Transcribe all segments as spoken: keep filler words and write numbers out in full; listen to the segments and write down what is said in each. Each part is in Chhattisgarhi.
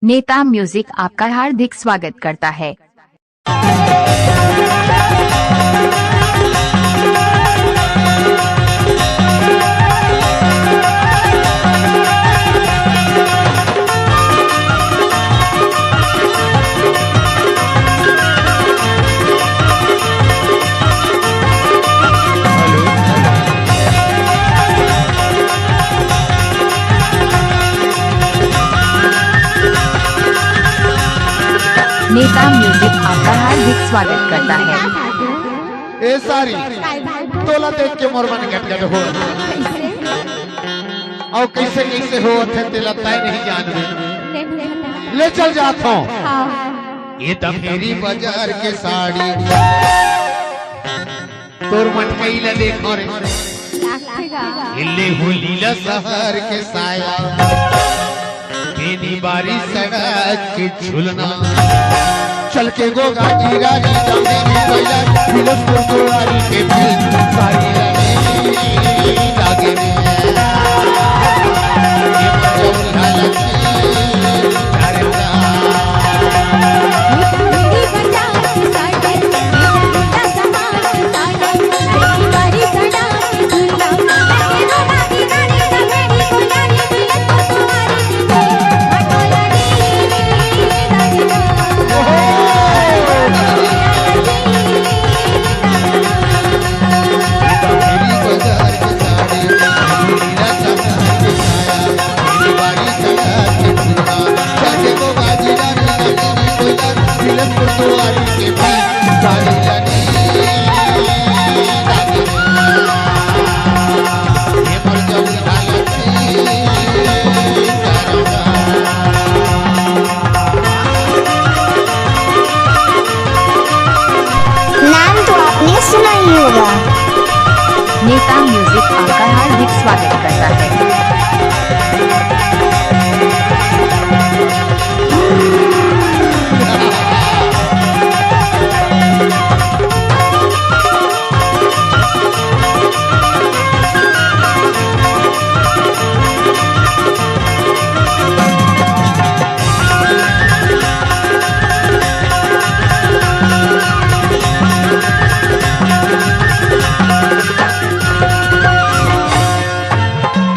नेता म्यूजिक आपका हार्दिक स्वागत करता है। नेता म्यूजिक आपका हार्दिक स्वागत करता है। ए सारी, तोला देख के मोर मन गदगद हो। अउ कइसे कइसे होवत हे तेला तैं नहीं जानबे। ले चल जात हंव। ये दमेरी बाजार के साड़ी। तोर मटकई ला देखो रे। हिल्ले हुई लीला सहर के साया। तेनी बारी सड़क के झुलना। चल के गोगा गिरा री दमेरी बाजार। फिरोजपुर दुआरी के फिर सारी लागे रे। नाम तो आपने सुना ही होगा। नेता म्यूजिक आपका हार्दिक स्वागत करता है।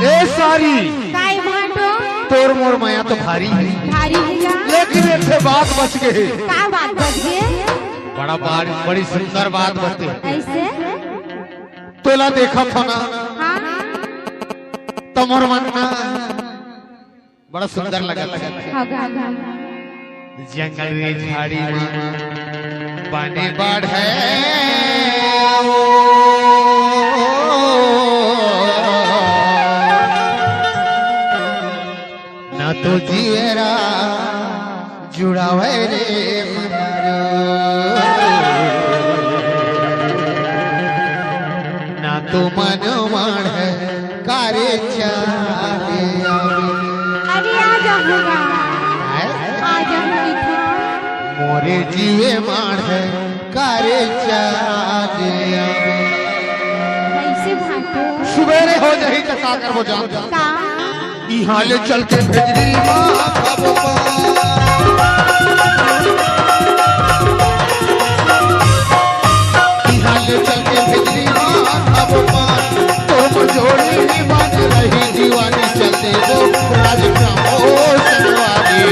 ए सारी, काय भाटो? तोर मोर मया तो भारी हे। भारी हे का? लेकिन एक ठे बात बच गे हे। का बात बच गे? बड़ा बात, बड़ी सुंदर बात बच गे। कइसे? तोला देखत हंव ना, हाँ। त मोर मन ना बड़ा सुंदर लगत हे। हाँ, हाँ, हाँ। जंगल रे झाड़ी म बने बाढ़े ओ, न तो जीवेरा जुड़ावे रे मनारो। ना तो मन माढ़े कारे चाहे आवे। अरे आ जाऊंगा। हैं? आ जाऊंगी था। मोरे जीवे माढ़े कारे चाहे आवे। कैसे भाटो? सुबेरे हो जाही त का करबो जान। का? इहाँ ले चल के भेजरी माँ खबपा। इहाँ ले चल के भेजरी माँ खबपा। तोर जोड़ी निबान रही दीवानी चल देबो राज प्रमोशन वाली।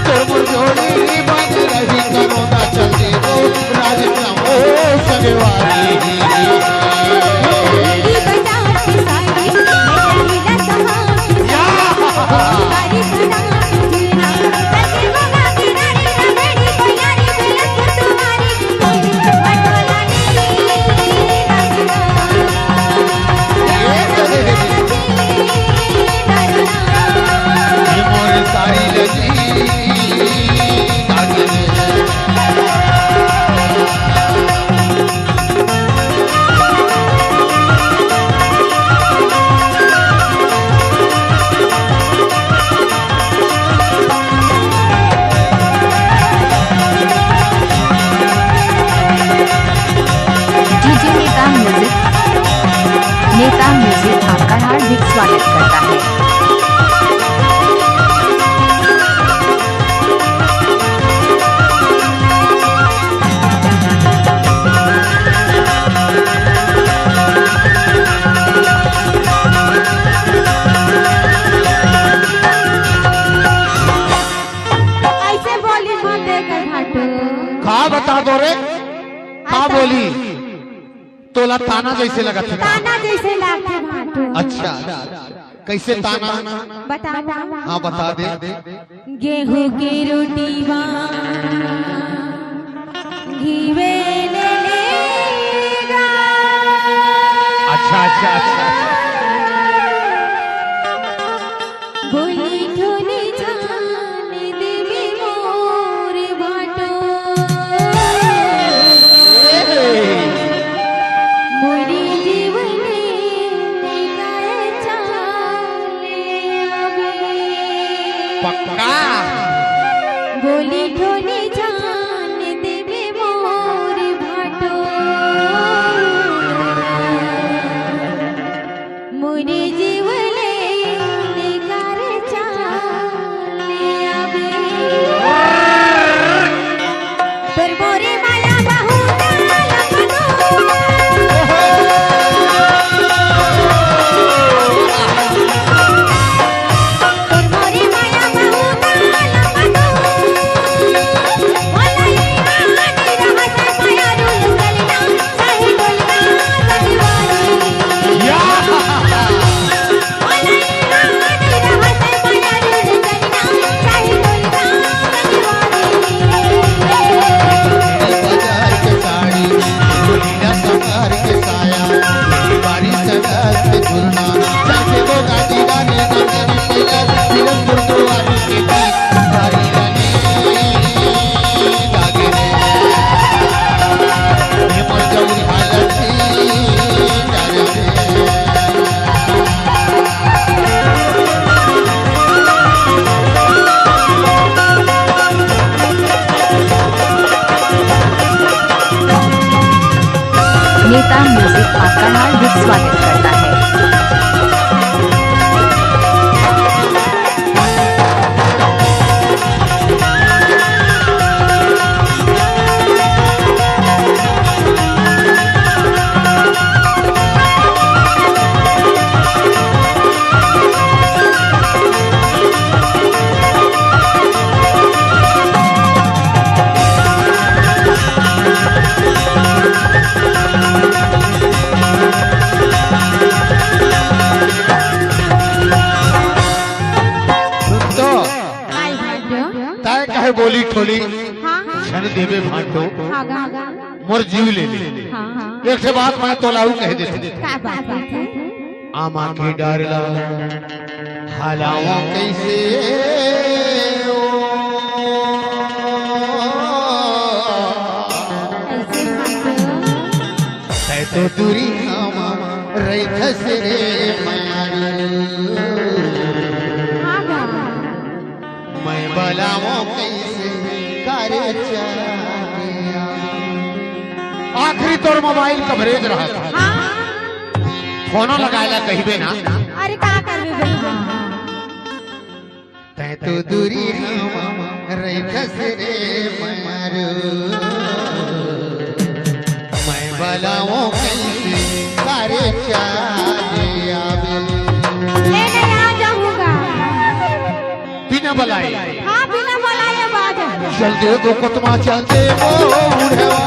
तोर जोड़ी निबान रही करोना चल देबो राज प्रमोशन वाली। तोला ताना जइसे लगत हे। ताना जइसे लागथे भांटो। अच्छा, कइसे ताना? बता, बता। हाँ, बता दे। गेहूं के रोटी मा घीवे ले लेगा। अच्छा, अच्छा, अच्छा। बोली ठोली जान देवे मोर भांटो। मोरी जीवने निकाय चाले आवे। पक्का। बोली ठोली जान देवे मोर भांटो। मोरे जीवले निकार चाले आवे। तोर मोरे माया बहुत लंबा दूर। तोर मोरे माया बहुत लंबा दूर। बोला ये आनी रहत माया रूल चलना। नेता म्यूजिक आपका हार्दिक स्वागत करता है। सुन तो, आई भांटो। तय कहे बोली ठोली, हाँ, हाँ। झन देवे भांटो, हाँ, गा, गा। मोर जीव ले ले। हाँ, हाँ। एक से बात मैं तोला अउ कह देथों। का बात हे? आमा के डार ला हलावा कइसे ओ। ऐसे भांटो। तै तो दूरी हम रहिथस रे मयारू। हाँ, हाँ। मैं बलावों कइसे करे चाबिया। आखिरी तोर मोबाइल कवरेज रहत हे। हाँ। फोनो लगाए ला कहिबे ना। अरे का करबे बहिनी? तै तो दूरी हम रहिथस रे मयारू। मैं बलावों कइसे करे चाबिया। ले ले, आ जाऊंगा। बिना बलाए। हाँ, बिना बलाए अब आ जाऊंगा। चल दे दो कतमा, चल दे वो बुढ़वा।